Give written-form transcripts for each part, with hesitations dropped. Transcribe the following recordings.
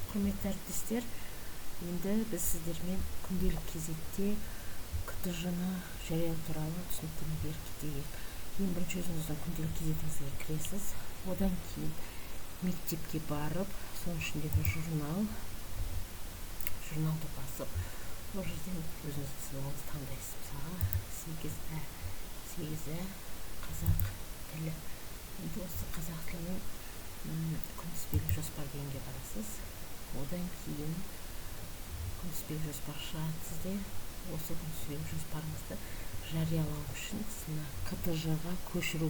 Құрметті әріптестер, енді біз сіздермен күнделік кезекте КТЖ-ны жариялау туралы түсініктеме беріп кетейік. Ең бірінші өзіңіздің күнделік кезегіңізге кіресіз. Одан кейін мектепке барып, соның ішіндегі журналды басып, ол жерден өзіңіздің сыныбыңызды таңдайсыз. Мысалға 8А, 8А қазақ тілі. Енді осы қазақ тілінің күнтізбелік жоспар дегенге барасыз. Одан кейін күнтізбелік жоспар шығады сізде. Осы күнтізбелік жоспарыңызды жариялау үшін сіз КТЖ-ға көшіру,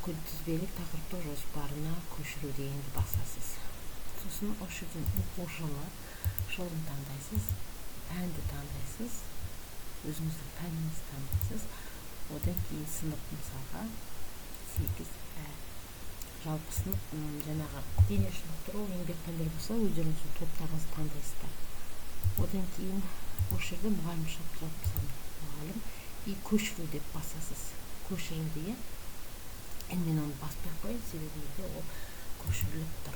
күнтізбелік тақырыптық жоспарына көшіру дегенді басасыз. Сосын осы жерден оқу жылы, жылын таңдайсыз, пәнді таңдайсыз, өзіңіздің пәніңізді таңдайсыз. Одан кейін сынып, мысалға 8А, жалпы сынып, жаңағы дене шынықтыру, еңбек пәндері болса, өздеріңіздің топтарыңызды таңдайсыздар. Одан кейін осы жерде мұғалім шығып тұрады, мысалы мұғалім, и көшіру деп басасыз. Көшірілді, иә. Енді мен оны баспай ақ қояйын, себебі менде ол көшіріліп тұр.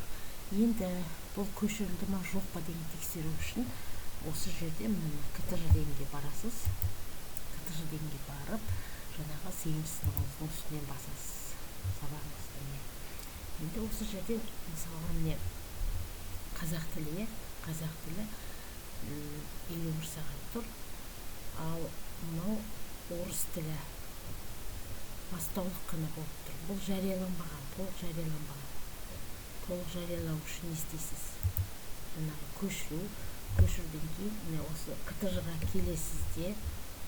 Енді бұл көшірілді ма, жоқ па деген тексеру үшін осы жерде мына КТЖ дегенге барасыз. КТЖ дегенге барып, жаңағы 8-ші сыныбыңыздың үстінен басасыз сабағыңызды. Міне, енді осы жерде мысалға міне қазақ тілі, иә, қазақ тілі 51 сағат тұр. Ал мынау орыс тілі бастаулық қана болып тұр. Бұл жарияланбаған, толық жарияланбаған. Толық жариялау үшін не істейсіз? Жаңағы көшіру, көшіруден кейін міне осы КТЖ-ға келесіз де,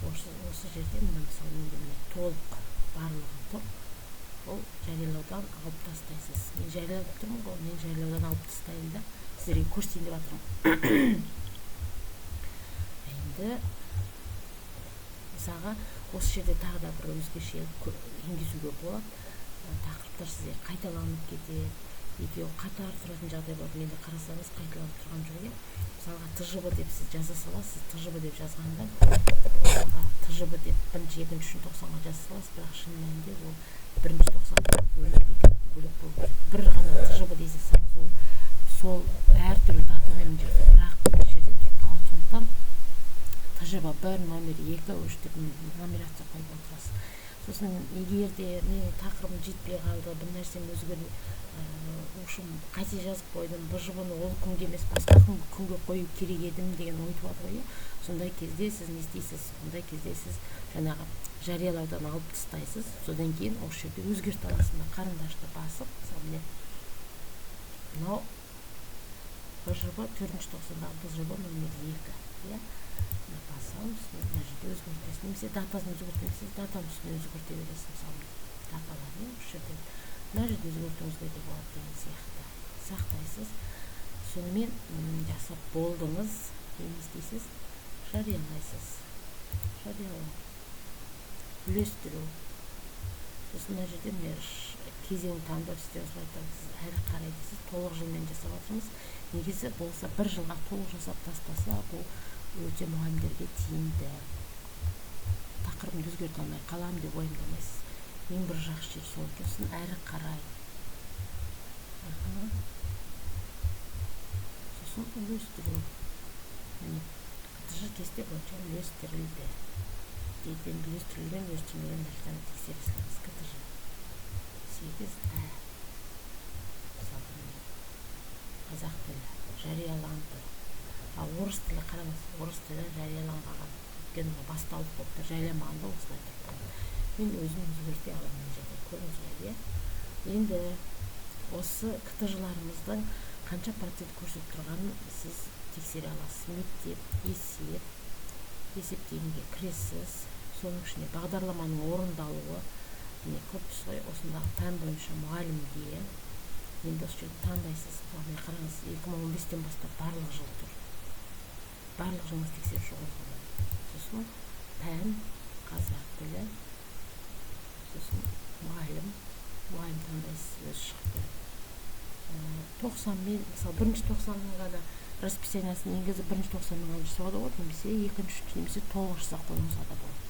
осы жерде міне, мысалы, менде міне толық барлығы тұр. Ол жариялаудан алып тастайсыз. Мен жариялап тұрмын ғой, мен жариялаудан алып тастаймын да, сіздерге көрсетейін деп жатырмын. Енді мысалға осы жерде тағы да бір өзгешелік енгізуге болады. Тақырыптар сізде қайталанып кетеді, екеуі қатар тұратын жағдай болады. Менде қарасаңыз, қайталанып тұрған жоқ, иә. Мысалға ТЖБ деп сіз жаза саласыз. ТЖБ деп жазғанда, мысалға ТЖБ деп бірінші, екінші, үшінші тоқсанға жаза саласыз, бірақ шын мәнінде ол бірінші тоқсан бөлек, екі бөлек болып, бір ғана ТЖБ дей салсаңыз, ол сол әртүрлі датамен мына жерде, бірақ мына жерде тұрып қалады. Сондықтан ТЖБ 1, номер 2, 3 деп нумерация қойып отырасыз. Сосын егер де менің тақырыбым жетпей қалды, бір нәрсем өзгер, в общем, қате жазып қойдым, БЖБ ны ол күнге емес, басқа күнге қою керек едім деген ой туады ғой, иә. Сондай кезде сіз не істейсіз? Ондай кезде сіз жаңағы жариялаудан алып тастайсыз. Содан кейін осы жерде өзгерте аласыз. Мына қарындашты басып, мысалы, міне мынау БЖБ, төртінші тоқсандағы БЖБ номер 2, иә. Мына басамын, үстіне мына жерде өзгертесіз немесе датасын өзгертемін, датаның үстіне өзгерте бересіз. Мысалы, даталар, иә, осы жерден, мына жерде өзгертуіңізге де болады деген сияқты. Сақтайсыз. Сонымен жасап болдыңыз. Енді не істейсіз? Жариялайсыз. Жариялау, үлестіру. Сосын мына жерде міне кезең таңдау сізде осылай тұрады. Сіз әрі қарай дейсіз, толық жылмен жасап жатырмыз. Негізі болса, бір жылға толық жасап тастаса, бұл өте мұғалімдерге тиімді. Тақырыбымды өзгерте алмай қаламын деп уайымдамайсыз. Ең бір жақсы жері сол екен. Сосын әрі қарай, сосын үлестіру. Міне, КТЖ кесте бойынша үлестірілді дейді. Енді үлестірілген, үлестірілмеген мына жерден тексере салыңыз. КТЖ 8А, мысалы, міне қазақ тілі жарияланды. Ал орыс тілі, қараңыз, орыс тілі жарияланбаған, өйткені мына бастаулық болып тұр. Жарияланбағанда осылай тұрып қалады. Мен өзім өзгерте аламын мына жерде, көрдіңіз ғой, иә. Енді осы КТЖ-ларымыздың қанша процент көрсетіп тұрғанын сіз тексере аласыз. Мектеп, есеп, есеп дегенге кіресіз. Соның ішінде бағдарламаның орындалуы, міне, көріп тұрсыз ғой, осындағы пән бойынша мұғалімге. Енді осы жерде таңдайсыз. Міне, қараңыз, 2015-тен бастап барлық жыл тұр. Барлық жылыңызды тексеріп шығуыңызға болады. Сосын пән қазақ тілі, сосын мұғалім, мұғалім таңдайсыз, өзі шығып келеді. Тоқсанмен, мысалы, бірінші тоқсанның ғана расписаниясын енгізіп, бірінші тоқсанның ғана жасауға да болады немесе екінші, үшінші немесе толық жасап қоюыңызға да болады.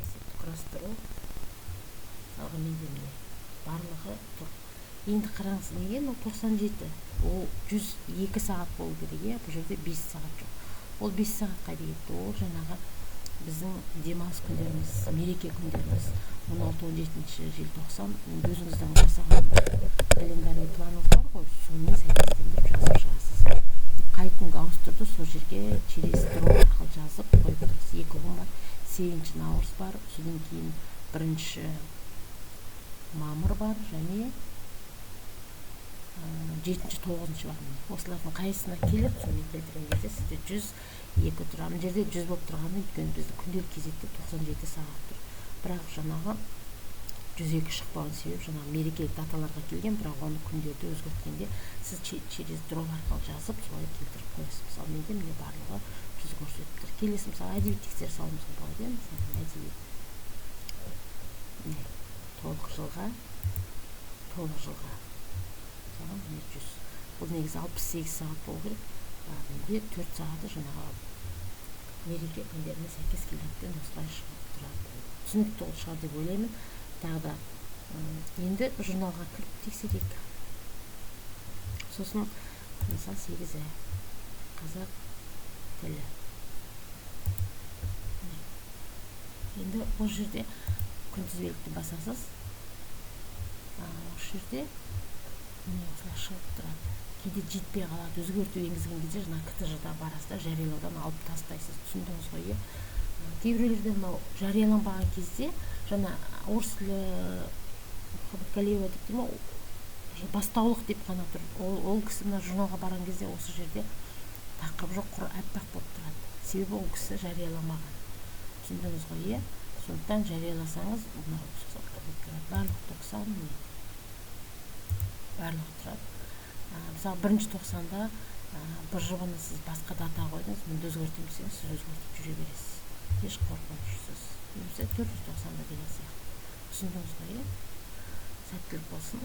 Есепті құрастыру, мысалға, менде міне барлығы тұр. Енді қараңыз, неге мынау 97? Ол 102 сағат болу керек, иә, бұл жерде 5 сағат жоқ. Ол 5 сағат қайда кетті? Ол жаңағы біздің демалыс күндеріміз, мереке күндеріміз, 16-17 желтоқсан. Енді өзіңіздің жасаған календарный планыңыз бар ғой, сонымен сәйкестендіріп жазып шығасыз. Қай күнге ауыстырды, сол жерге через дробь арқылы жазып қойып отырасыз. 2 күн бар, 8 наурыз бар, содан кейін 1 мамыр бар және жетінші, тоғызыншы бар. Міне, осылардың қайсысына келеді, сонымен келтірген кезде сізде 102 тұр. Мына жерде 100 болып тұрғаны, өйткені біздің күнделік кезекте 97 сағат тұр, бірақ жаңағы 102 шықпауының себебі жаңағы мерекелік даталарға келген. Бірақ оны күндерді өзгерткенде сіз через дробь арқылы жазып, солай келтіріп қоясыз. Мысалы, менде, міне, барлығы 100 көрсетіп тұр. Келесі, мысалы, әдебиет тексере салуымызға болады, иә. Мысалы, әдебиет, міне, толық жылға, мысалы, міне, 100. Бұл негізі 68 сағат болу керек, менде 4 сағаты жаңағы мереке күндеріне сәйкес келгендіктен, осылай шығып тұрады. Түсінікті шығар деп ойлаймын. Тағы да енді журналға кіріп тексерейік. Сосын, мысалы, 8 ә, қазақ тілі. Енді бұл жерде күнтізбелікті басасыз. Осы жерде, міне, осылай шығып тұрады. Кейде жетпей қалады. Өзгерту енгізген кезде жаңағы КТЖ да барасыз да, жариялаудан алып тастайсыз. Түсіндіңіз ғой, иә? Кейбіреулерде мынау жарияланбаған кезде, жаңа орыс тілі Мұхамбетқалиева деп тұр ма, бастаулық деп қана тұр. Ол кісі мына журналға барған кезде осы жерде тақырып жоқ, құр аппақ болып тұрады, себебі ол кісі жарияламаған. Түсіндіңіз ғой, иә? Сондықтан жарияласаңыз, мынау болып тұрады барлық 90, міне, барлығы тұрады. Мысалы, бірінші тоқсанда БЖБ ны сіз басқа дата қойдыңыз, мұнда өзгертемін десеңіз, сіз өзгертіп жүре бересіз еш қорқынышсыз, немесе 490-да деген сияқты. Түсіндіңіз ғой, иә? Сәттілік болсын.